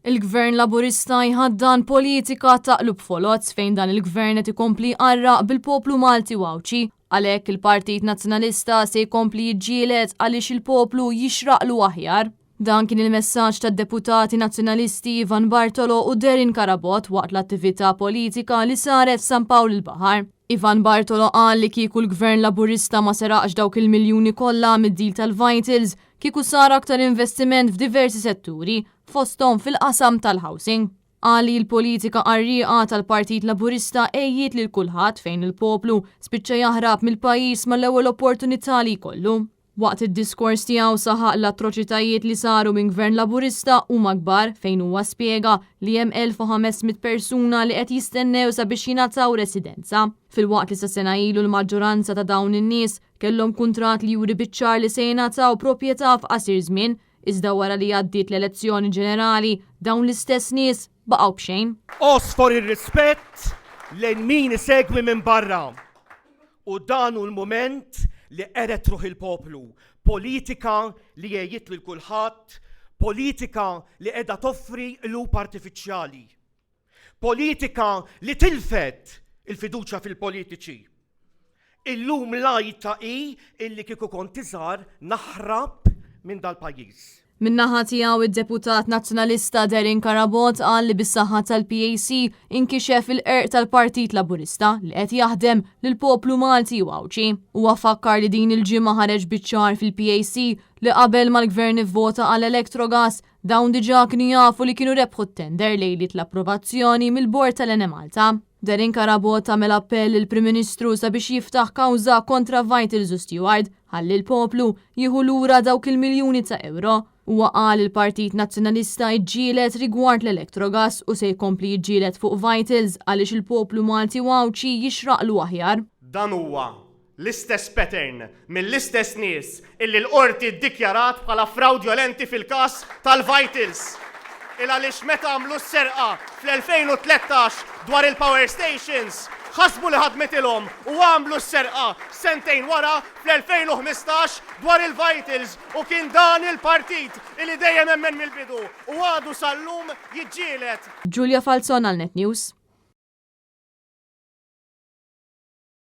Il-Gvern Laburista jħaddan politika ta' qlub foloz fejn dan il-Gvern qed ikompli jqarraq bil-poplu Malti u Għawdxi. Għalhekk il-Partit Nazzjonalista se jkompli jiġġieled għaliex il-poplu jixraqlu aħjar. Dan kien il-messaġġ tad-Deputati Nazzjonalisti Ivan Bartolo u Darren Carabott waqt l-attività politika li saret f'San Pawl il-Baħar. Ivan Bartolo qal li kieku l-Gvern Laburista ma seraqx dawk il-miljuni kollha mid-deal tal-Vitals, kieku sar aktar investiment f'diversi setturi, fosthom fil-qasam tal-housing. Qal li l-politika qarrieqa tal-Partit Laburista għejjiet lil kulħadd fejn il-poplu spiċċa jaħrab mill-pajjiż mal-ewwel opportunità li jkollu. Waqt id-diskors tiegħu saħaq l-atroċitajiet li saru minn Gvern Laburista huma kbar fejn huwa spjega li hemm 1,500 persuna li qed jistennew sabiex jingħataw residenza. Filwaqt li sa sena ilu l-maġġoranza ta' dawn in-nies kellhom kuntratt li juri biċ-ċar li se jingħataw proprjetà f'qasir żmien, Iżda wara li għaddiet l-elezzjoni ġenerali, dawn l-istess nies baqgħu b'xejn. Għosfor ir-rispett lejn min isegwi minn barra. U dan hu l-mument li qered ruħ il-poplu. Politika li għejiet lil kulħadd, politika li qiegħda toffri qlub artifiċjali. Politika li tilfet il-fiduċja fil-politiċi. Illum l-għajta hi illi kieku kont iżgħar naħrab minn dal-pajjiż. Min-naħa tiegħu id-Deputat Nazzjonalista Darren Carabott qal li bis-saħħa tal-PAC inkixef il-qerq tal-Partit Laburista li qed jaħdem lill-poplu Malti u Għawdxi. Huwa fakkar li din il-ġimgħa ħareġ biċ-ċar fil-PAC li qabel ma l-Gvern ivvota għal Electrogas Dawn diġà kienu jafu li kienu rebħu t-tender lejliet l-approvazzjoni mill-Bord tal-Enemalta. Darren Carabott għamel appell lill-Prim Ministru sabiex jiftaħ kawża kontra Vitals u Steward ħalli l-poplu jieħu lura dawk il-miljuni ta' ewro. Huwa qal li l-Partit Nazzjonalista ġġieled rigward l-Electrogas u se jkompli jiġġieled fuq Vitals għaliex il-poplu Malti u Għawdxi jixraqlu aħjar. Dan huwa L-istess pattern mill-istess nies illi l-Qorti ddikjarat bħala frawdjolenti fil-każ tal-Vitals. Il għaliex meta għamlu s-serqa fl-2013 dwar il-power stations, ħasbu li ħadmitilhom u għamlu s-serqa sentejn wara fl-2015 dwar il-Vitals u kien dan il-partit illi dejjem emmen mill-bidu u għadu sal-lum jiġġieled. Julia Falzon għal Net News.